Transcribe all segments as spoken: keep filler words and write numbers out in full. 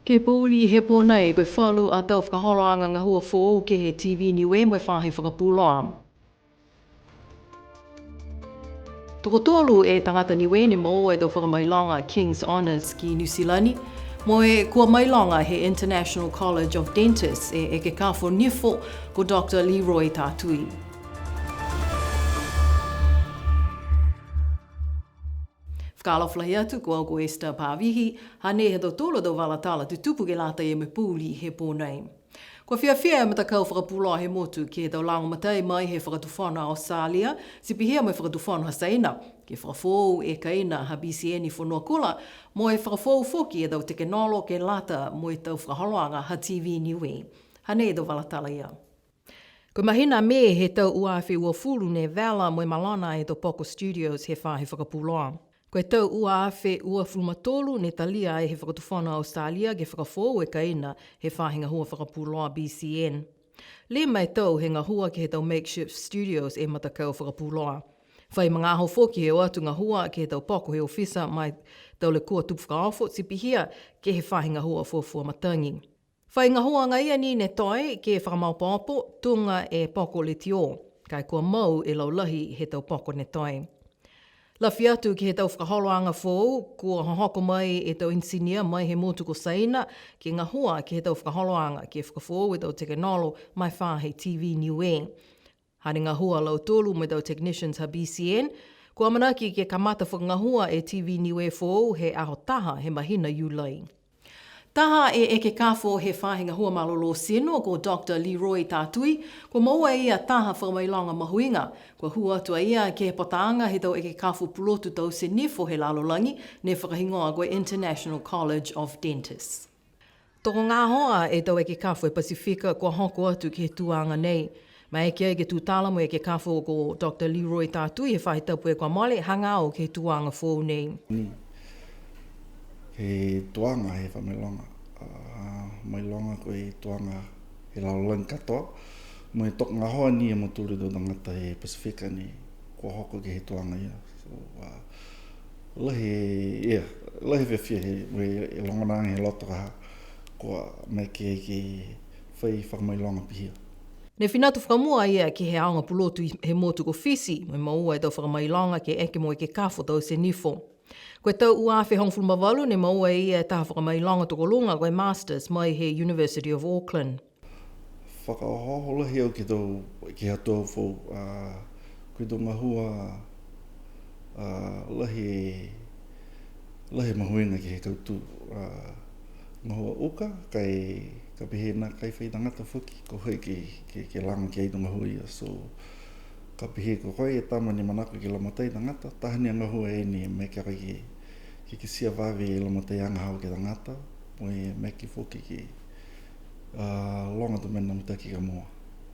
Ke pouli he pō nei, ko e falu a tau fakaholoaga gahua foou ke he T V Niue mo e faahi fakapuloa. Tokotolu e tagata Niue ne moua e tau fakamailoga King's Honours ki Niu Silani, mo e kua mailoga he International College of Dentists e ekekafo nifo ko Doctor Leroy Tatui. Fakaalofa lahi atu, ko au ko Esther Pavihi, hanei ha tautolu a tau vala tala tutupu ke lata ia mo e pouli he pō nei. Kua fiafia e matakau fakapuloa he motu ke he tau lagomatai mai he Fakatufono Australia, ti pihia mo e Fakatufono ha Saina, ke fakafoou e kaina ha B C N i Fonuakula, mo e fakafoou foki e tau tekenolo ke lata mo e tau fakaholoaga ha T V Niue. Hanei e tau vala tala ia. Ko e mahina Me he tau ua afe uafulu ne vela mo e malona e tau poko studios he faahi fakapuloa. Ko e tau ua afe uafulu ma tolu ne talia ai he Fakatufono Australia ke fakafoou e kaina he faahi gahua fakapuloa B C N. Lima e tau he gahua ke he tau makeshift studios e matakau fakapuloa. Fai magaaho foki he o atu gahua ke he tau poko he ofisa ma e tau lekua tupu fakaofo ti pihia ke he faahi gahua fuafua matagi. Fai gahua agaia ni ne toe ke fakamaopoopo tuga e poko letiō, ka e kua mau e laulahi he tau poko ne toe. Lafi atu ke he tau fakaholoaga foou, kua hohoko mai e tau enisinia mai he motu ko Saina ke gahua ke he tau fakaholoaga ke fakafoou e tau tekenolo ma e faahi T V Niue. Hane gahua a lautolu mo e tau technicians ha B C N, kua amanaki ke kamata fakagahua e T V Niue foou he aho taha he mahina Iulai. Taha e ekekafo he faahi gahua malolō tino ko Doctor Leroy Tatui, kua moua e ia taha fakamailoga mahuiga, kua hū atu a ia ke he pataaga he tau ekekafo pulotu taute nifo he lalolagi, ne fakahigoa ko e International College of Dentists. Tokogahoa e tau ekekafo he Pasifika kua hoko atu ke he tuaga nei. Maeke ai ke tutala mo e ekekafo ko Doctor Leroy Tatui he faahi tapu kua mole, hagaao ke he tuaga foou nei. Ni, he tuaga he fakamailoga, a, mailoga ko e tuaga he lalolagi katoa, mo e tokogahoa ni e mautolu tau tagata he Pasifika ne kua hoko ke he tuaga ia. So, a, lahi, ia, lahi e fiafia he, mo e logonaaga he loto ka ha, kua maeke ke fai fakamailoga pihia. Ne fina atu fakamua a ia ke he aoga pulotu he motu ko Fisi, mo e moua e tau fakamailoga ke eke mo e ekekafo taute nifo. Ko e tau ua afe hogofulu ma valu ne moua e ia e taha fakamailoga tokoluga ko e Masters mai he University of Auckland. Fakaohooho lahi au ke he tau, ke he tau foou, a, ko e tau gahua, a, lahi, lahi mahuiga ke he kautū, a, gahua uka, ka e, ka pehē nākai fai tagata foki, ko hai ke, ke, ke laga ki ai e tau gahua ia. So, ka pehē ko koe e tama ne manako ke lagomatai tagata, taha ni a gahua e ne maeke ke, ke, ke kitia vave e lagomataiaga haau ke he tagata, mo e maeke foki ke, a, loga tau mena mitaki ka moua.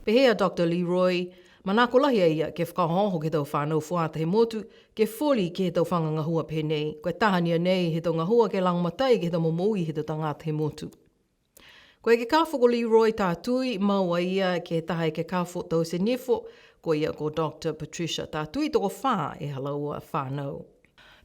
Pehē a Doctor Leroy, manako lahi a ia ke fakaohooho ke he tau fanau fuata he motu, ke foli ke he tau faga gahua pehē nei. Ko e taha ni a nei he tau gahua ke lagomatai ke he tau momoui he tau tagata he motu. Ko e ekekafo ko Leroy Tatui, mau a ia ke he taha ekekafo taute nifo, ko ia ko Doctor Patricia Tatui, tokofā e ha laua fanau.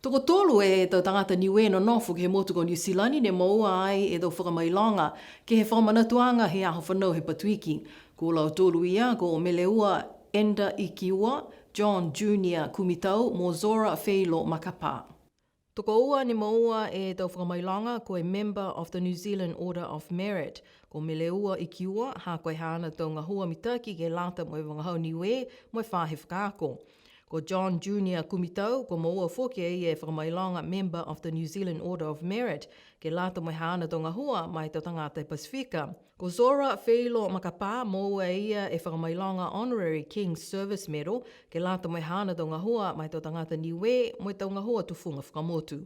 Tokotolu e tau tagata Niue nonofo ke he motu ko Niu Silani ne moua ai e tau fakamailoga ke he fakamanatuaga he aho fanau he Patuiki. Ko lautolu ia ko Meleua Enda Ikiua, John Junior Kumitau, mo Zora Feilo Makapā. Tokoua ne moua e tau fakamailoga ko e Member of the New Zealand Order of Merit, ko Meleua Ikiua, ha ko e haana tau gahua mitaki ke lata mo e vagahau Niue mo e faahi fakaako. Ko John Junior Kumitau, kua moua foki e ia e fakamailoga Member of the New Zealand Order of Merit, ke lata mo e haana tau gahua ma e tau tagata he Pasifika. Ko Zora Feilo Makapā, moua e ia e fakamailoga Honorary King's Service Medal, ke lata mo e haana tau gahua ma e tau tagata Niue, mo e tau gahua tufuga fakamotu.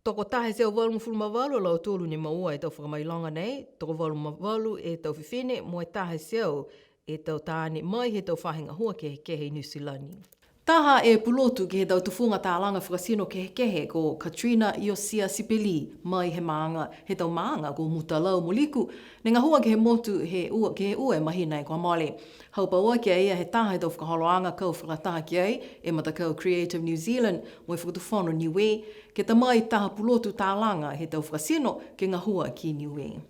Tokotaha e teau valugofulu ma valu a lautolu ne moua e tau fakamailoga nei, tokovalu ma valu e tau fifine, mo e taha e teau e tau taane mai he tau faahi gahua kehekehe i Niu Silani. Taha e pulotu ke he tau tufuga talaga fakatino kehekehe ko Katrina Iosia Sipeli, mai he maaga, he tau maaga ko Mutalau mo Liku, ne gahua ke he motu he ua, ke he ua e mahina e kua mole. Hau pauaki a ia he taha he tau fakaholoaga kau fakalataha ki ai e matakau Creative New Zealand mo e Fakatufono Niue, ke ta mai taha pulotu talaga he tau fakatino ke gahua ki Niue.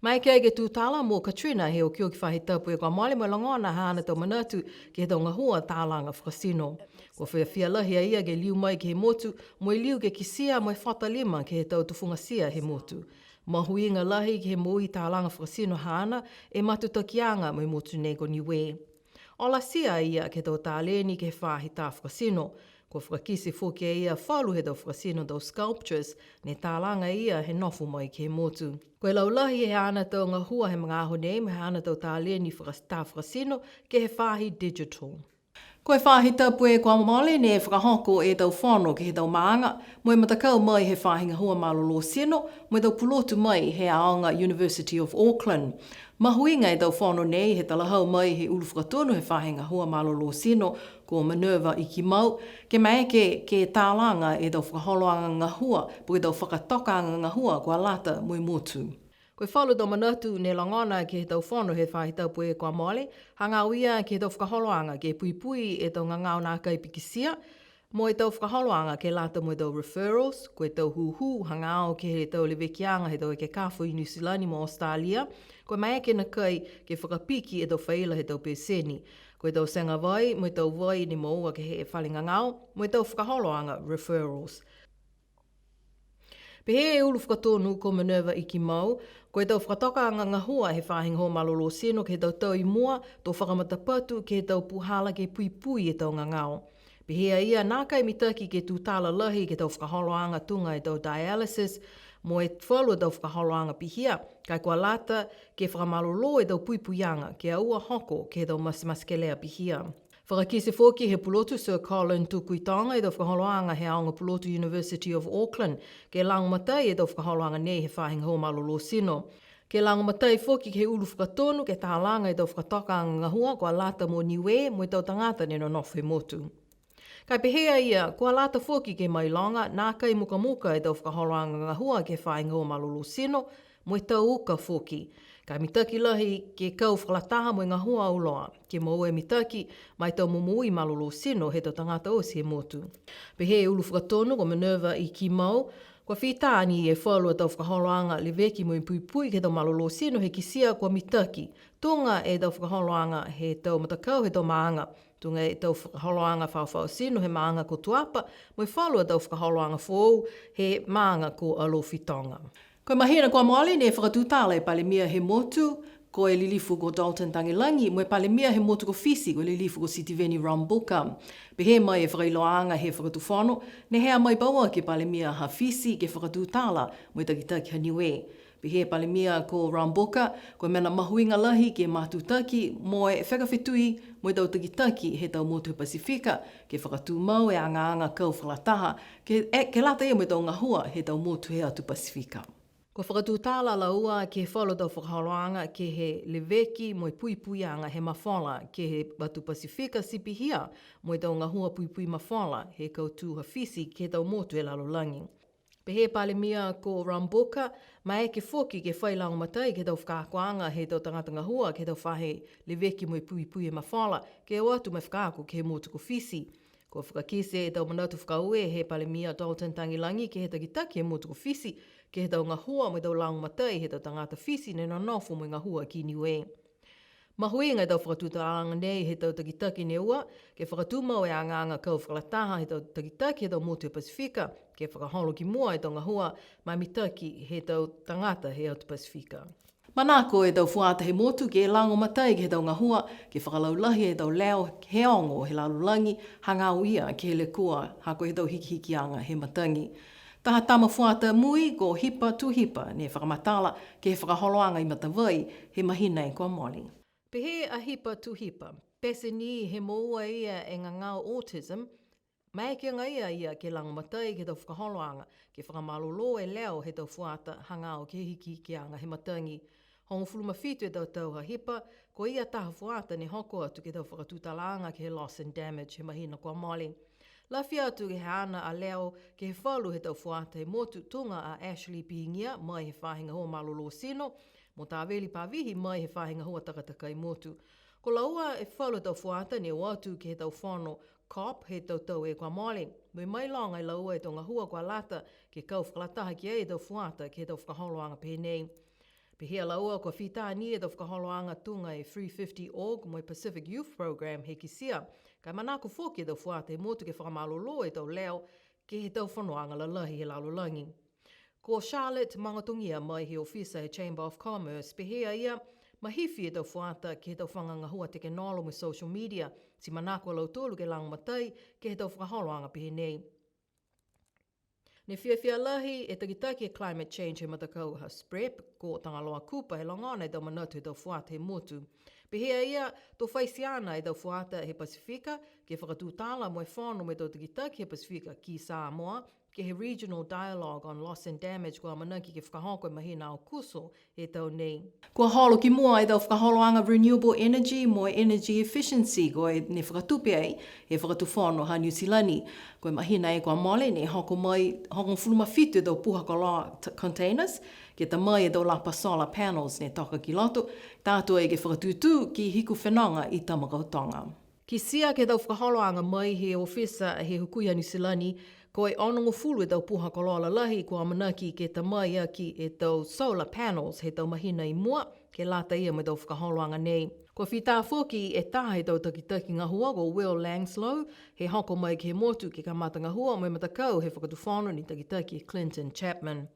Maeke ai ke tutala mo Katrina he okioki faahi tapu e kua mole mo e logona haana tau manatu ke he tau gahua talaga fakatino. Kua fiafia lahi a ia ke liu mai ke he motu, mo e liu ke kitia mo e fata lima ke he tau tufugatia he motu. Mahuiga lahi ke he moui talaga fakatino haana e matutakiaga mo e motu nei ko Niue. Olatia a ia ke he tau taleni ke he faahi tā fakatino. Kua fakakite foki e ia falu he tau fakatino tau sculptures, ne talaga e ia he nofo mai ke he motu. Ko e laulahi he haana tau gahua he magaaho nei, mo e haana tau taleni faka-, tā fakatino ke he faahi digital. Ko e faahi tapu e kua mole ne fakahoko e tau fono ke he tau maaga, mo e matakau mai he faahi gahua malolō tino, mo e tau pulotu mai he aoga University of Auckland. Mahuiga e tau fono nei he talahau mai he ulu fakatonu he faahi gahua malolō tino, ko Minerva Ikimau, ke maeke ke talaga e tau fakaholoaga gahua, po ke tau fakatokaaga gahua kua lata mo e motu. Ko e falu tau manatu ne logona ke he tau fono he faahi tapu e kua mole, hagaao ia ke he tau fakaholoaga ke puipui e tau gagao nākai pikitia, mo e tau fakaholoaga ke lata mo e tau referrals, ko e tau hūhū, hagaao ke he tau levekiaga he tau ekekafo i Niu Silani mo Australia, ko e maeke nākai ke fakapiki e tau faila he tau peseni. Ko e tau tega vai, mo e tau vai ne moua ke he fale gagao, mo e tau fakaholoaga referrals. Pehē e ulu fakatonu ko Minerva Ikimau, ko e tau fakatokaaga gahua he faahi gahua malolō tino ke he tau tau i mua, to fakamatapatu ke he tau puhala ke puipui e tau gagao. Pehē a ia nākai mitaki ke tutala lahi ke he tau fakaholoaga tuga e tau dialysis, mo e falu tau fakaholoaga pihia, ka e kua lata ke fakamalolō e tau puipuiaga, ke aua hoko ke he tau matematekelea pihia. Fakakite foki he pulotu Sir Colin Tukuitonga e tau fakaholoaga he aoga pulotu University of Auckland, ke lagomatai e tau fakaholoaga nei he faahi gahua malolō tino. Ke lagomatai foki ke he ulu fakatonu, ke talaga e tau fakatokaaga gahua kua lata mo Niue mo e tau tagata ne nonofo he motu. Ka e pehē a ia, kua lata foki ke mailoga, nākai mukamuka e tau fakaholoaga gahua ke he faahi gahua malolō tino, mo e tau uka foki. Ka e mitaki lahi ke kau fakalataha mo e gahua auloa, ke moua e mitaki ma e tau momoui malolō tino he tau tagata oti he motu. Pehē e ulu fakatonu ko Minerva Ikimau, kua fita ni e falu a tau fakaholoaga leveki mo e puipui ke he tau malolō tino he kitia kua mitaki. Tuga e tau fakaholoaga he tau matakau he tau maaga. Tuga e tau fakaholoaga faofao tino he maaga ko Tuapa, mo e falu a tau fakaholoaga foou he maaga ko Alofi Toga. Ko e mahina kua mole ne fakatutala e Palemia he motu, ko e Lilifu ko Dalton Tagelagi, mo e Palemia he motu ko Fisi, ko e Lilifu ko Sitiveni Rabuka. Pehē mai e fakailoaaga he Fakatufono, ne hea mai pauaki e Palemia ha Fisi ke fakatutala mo e takitaki ha Niue. Pehē e Palemia ko Rabuka, ko e mena mahuiga lahi ke matutaki mo e fakafetui mo e tau takitaki he tau motu he Pasifika, ke fakatumau e agaaga kau fakalataha, ke, e, ke lata ia mo e tau gahua he tau motu he atu Pasifika. Kua fakatutala a laua ke he falu tau fakaholoaga ke he leveki mo e puipuiaga he mafola ke he atu Pasifika ti pihia mo e tau gahua puipui mafola he kautū ha Fisi ke he tau motu he lalolagi. Pehē e Palemia ko Rabuka, maeke foki ke fai lagomatai ke he tau fakaakoaga he tau tagata gahua ke he tau faahi leveki mo e puipui e mafola, ke o atu mo e fakaako ke he motu ko Fisi. Kua fakakite e tau manatu fakaaue he Palemia Dalton Tagelagi ke he takitaki he motu ko Fisi, ke he tau gahua mo e tau lagomatai he tau tagata Fisi ne nonofo mo e gahua ki Niue. Mahuiga e tau fakatutalaaga nei he tau takitaki ne ua, ke fakatumau e agaaga kau fakalataha he tau takitaki he tau motu he Pasifika, ke fakaholo ki mua e tau gahua ma mitaki he tau tagata he atu Pasifika. Manako e tau fuata he motu ke lagomatai ke he tau gahua, ke fakalaulahi e tau leo he ogo he lalolagi, hagaao ia ke he lekua, ha ko e tau hikihikiaga he matagi. Taha tama fuata mui ko Hipa Tuhipa, ne fakamatala ke he fakaholoaga i Matavai he mahina e kua mole. Pehē a Hipa Tuhipa, pete ni he moua e ia e gagao autism, maeke agaia a ia ke lagomatai ke he tau fakaholoaga, ke fakamalolō e leo he tau fuata hagaao ke he hikihikiaga he matagi. hogofulu ma fitu e tau tau ha hipa, ko ia taha fuata ne hoko atu ke he tau fakatutalaaga ke he loss and damage he mahina kua mole. Lafi atu ke he haana a Leo ke he falu he tau fuata he motu, tuga a Ashley Pihigia mai he faahi gahua malolō tino, mo Taveli Pavihi mai he faahi gahua takatakai motu. Ko laua e falu he tau fuata ne o atu ke he tau fono COP he tau tau e kua mole. Mo e mailoga e laua e tau gahua kua lata ke kau fakalataha ki ai e tau fuata ke he tau fakaholoaga pehē nei. Pehē a laua kua fita ni e tau fakaholoaga tuga e three fifty org mo e Pacific Youth Program he kitia, ka e manako foki e tau fuata he motu ke fakamalolō e tau leo ke he tau fonoaga lalahi he lalolagi. Ko Charlotte Magatogia mai he ofisa he Chamber of Commerce, pehē a ia, mahifi e tau fuata ke he tau faga gahua tekenolo mo e social media, ti manako a lautolu ke lagomatai ke he tau fakaholoaga pehē nei. Ne fiafia lahi e takitaki he climate change he matakau ha SPREP, ko Tagaloa Cooper, he logona e tau manatu he tau fuata he motu. Pehē a ia, to fai siana e tau fuata he Pasifika ke fakatutala mo e fono mo e tau takitaki he Pasifika ki Samoa, ke he Regional Dialogue on Loss and Damage kua amanaki ke fakahoko he mahina Aokuso he tau nei. Kua holo ki mua e tau fakaholoaga renewable energy mo e energy efficiency, ko e ne fakatupe ai he Fakatufono ha Niu Silani. Ko e mahina e kua mole ne hoko mai hogofulu ma fitu e tau puha koloa t-, containers, ke ta mai e tau lapa solar panels ne toka ki loto, ta atu ai ke fakatūtū ki Hikufenoga i Tamakautoga. Kitia ke he tau fakaholoaga mai he ofisa he Hukui ha Niu Silani, ko e onogofulu e tau puha koloa lalahi kua amanaki ke ta mai aki e tau solar panels he tau mahina i mua, ke lata ia mo e tau fakaholoaga nei. Kua fita foki e taha he tau takitaki gahua ko Will Langslow, he hoko mai ke he motu ke kamata gahua mo e matakau he Fakatufono ne takitaki e Clinton Chapman.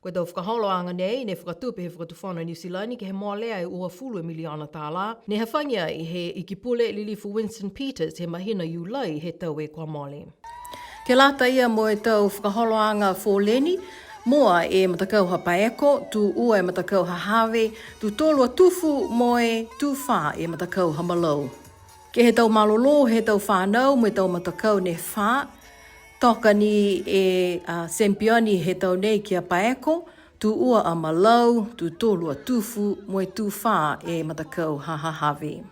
Ko e tau fakaholoaga nei, ne fakatupe he Fakatufono Niu Silani ke he molea e uafulu e miliona tālā, ne hafagi ai he Ikipule Lilifu Winston Peters he mahina Iulai he tau e kua mole. Ke lata ia mo e tau fakaholoaga foleni, mua e matakau ha Paeko, tū ua e matakau ha Have, tū tolu a Tufu, mo e tū fā e matakau ha Malau. Ke he tau malolō he tau fānau mo e tau matakau ne fā, toka ni e, a, sempioni he tau nei ki a Paeko, tū ua a Malau, tū tolu a Tufu, mo e tū fā e matakau ha Hahave.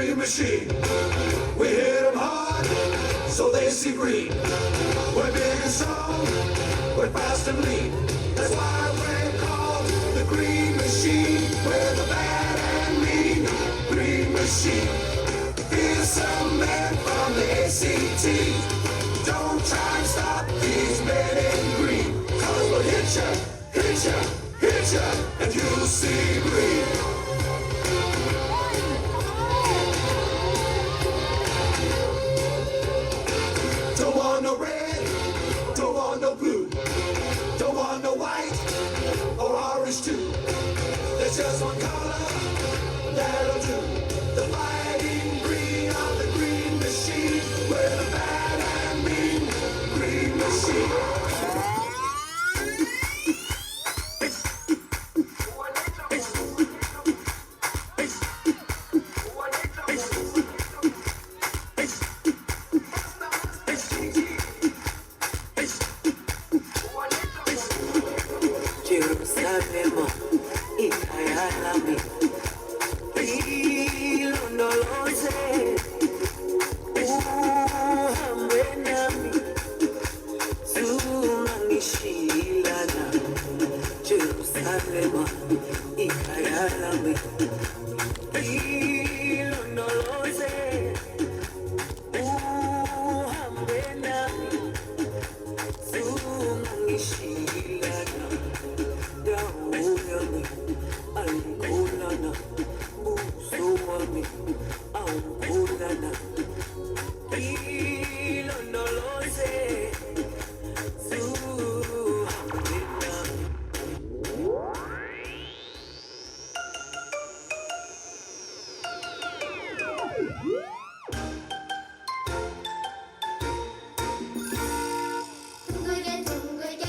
Green Machine. We hit 'em hard, so they see green. We're big and strong, we're fast and lean. That's why we're called the Green Machine. We're the bad and mean Green Machine. Fearsome men from the A C T. Don't try and stop these men in green. 'Cause we'll hit ya, hit ya, hit ya, and you'll see green. Don't want no red, don't want no blue, don't want no white or orange too. There's just one color that'll do. The fighting green of the Green Machine. We're the bad and mean Green Machine. Jerusalema, i kaya nami, i londoloze, u hamwe nami, Suma ni shilana, Jerusalema, i kaya nami, i londoloze, u hamwe nami, suma ni shilana, dau yami, ai kulana, buso wami, au kulana. 둥글게 둥글게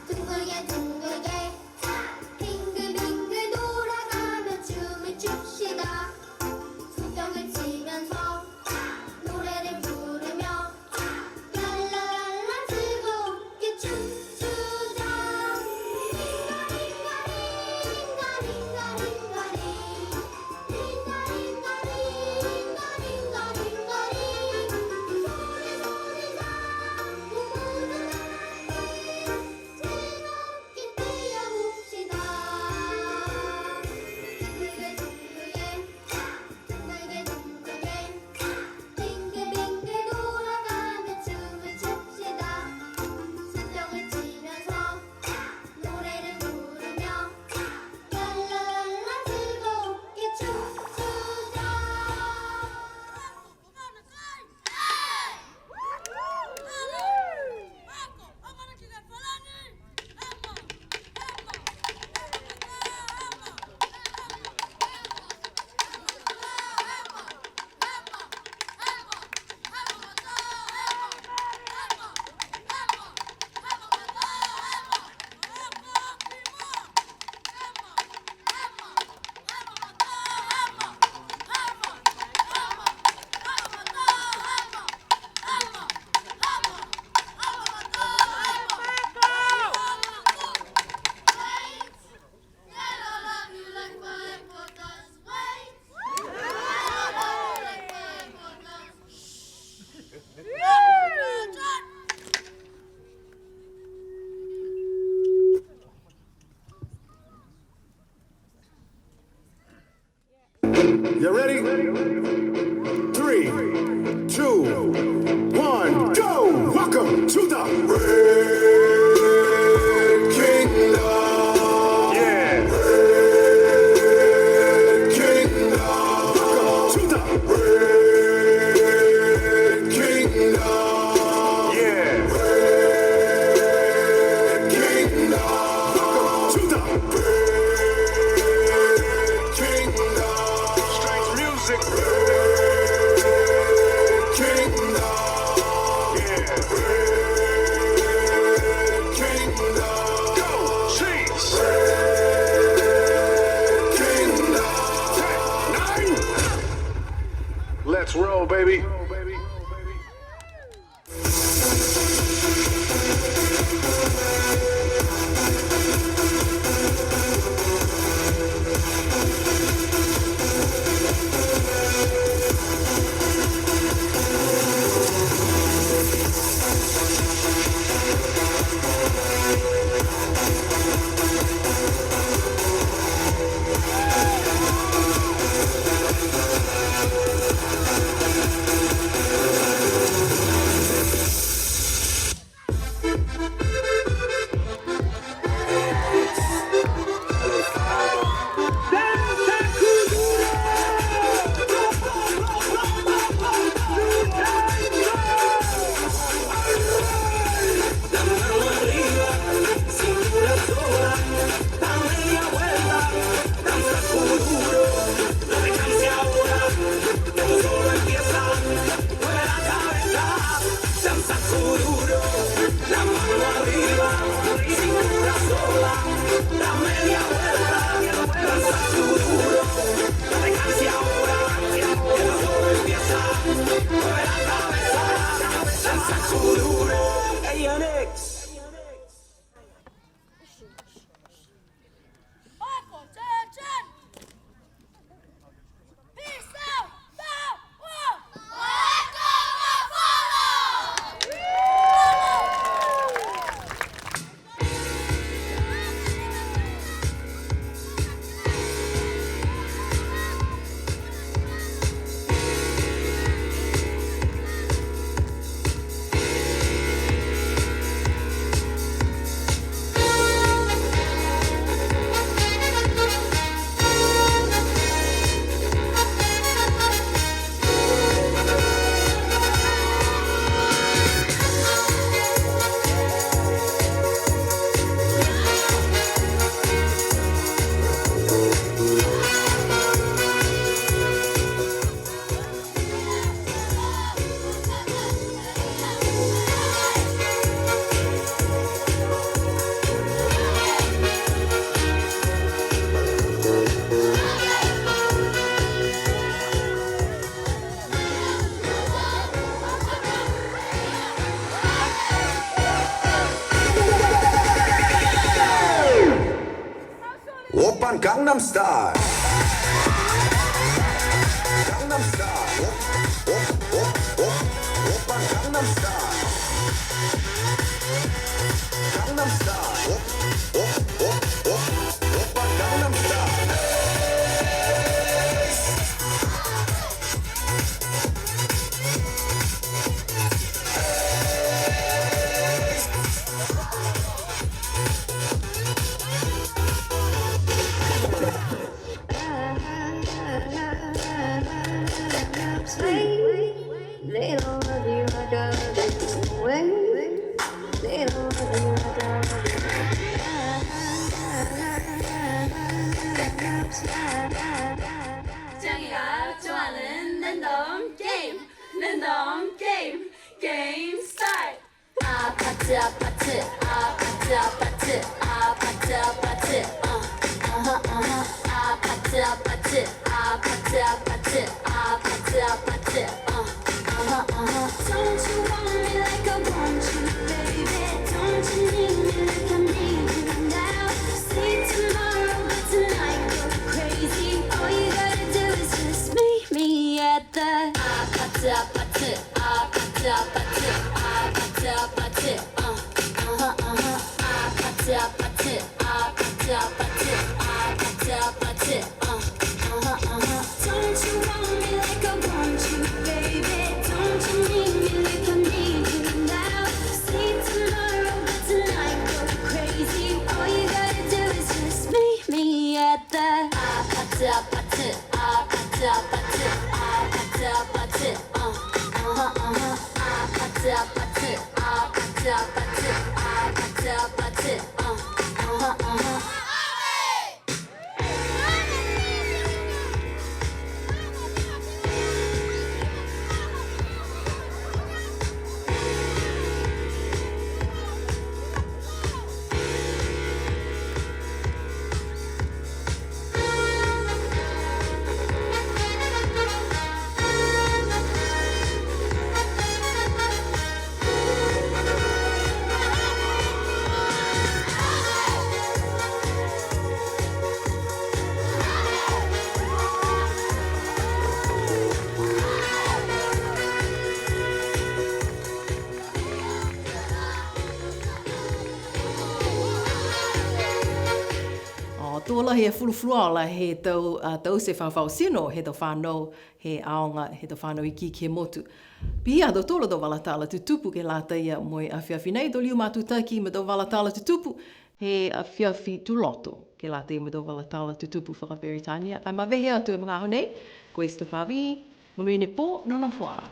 둥글게 둥글게 빙글빙글 돌아가며 춤을 춥시다. 수평을 치면서 노래를 부르며 랄라랄라 즐겁게 춤추자. 링가링가링 링가링가링 링가링가링 링가링가링 링가링 소리소리 자꾸 모두 다 함께 즐겁게 뛰어봅시다. 둥글게 둥글게 둥글게 둥글게 빙글빙글 돌아가며 춤을 춥시다. 수평을 치면서 노래를 부르며 랄라랄라 즐겁게 춤추자. You ready? Three, two, one, go! Welcome to the Red Kingdom! Yeah! Red Kingdom! Welcome to the Red Kingdom! Yeah! Red Kingdom! Welcome to the Red Kingdom! Straight music! Red Kingdom! Yeah! Red Kingdom! Go! Chiefs! Red Kingdom! Ten, nine! Let's roll, baby! Check it out, Joellen, Lindholm, game, Lindholm, game, game start. A patu, a patu, a patu, a patu, a patu, a patu, uh, uh-huh, uh-huh. A patu, a patu, a patu, a patu, a patu, a patu, uh, uh-huh, uh-huh. Don't you want me like I want you, baby? Don't you need me like I need you now? Say tomorrow, but tonight go crazy. All you gotta do is just meet me at the a patu, a patu, a patu, a patu, a patu, a patu, uh, uh-huh, uh-huh. A patu, a patu, a patu, a patu, a patu, a patu, uh, uh-huh, uh-huh. Don't you want me like I want you, baby? Don't you need me like I need you now? Say tomorrow, but tonight go crazy. All you gotta do is just meet me at the a patu, a patu, a patu, a patu, a patu, a patu, uh, uh-huh, uh-huh. A patu, a patu, a patu, a patu, a patu, a patu, uh, uh-huh, uh-huh. O, to lahi e fulufuluola he tau, a, taute fafao tino he tau fanau, he aoga, he tau fanau ikiiki he motu. Pihia ha tautolu a tau vala tala tutupu ke lata ia mo e afiafi nei, to liu matutaki mo e tau vala tala tutupu he afiafi Tuloto, ke lata ia mo e tau vala tala tutupu fakaperitania. Ka e mavehe atu e magaaho nei, ko Esther Favi, monuina e pō, nonofo ā.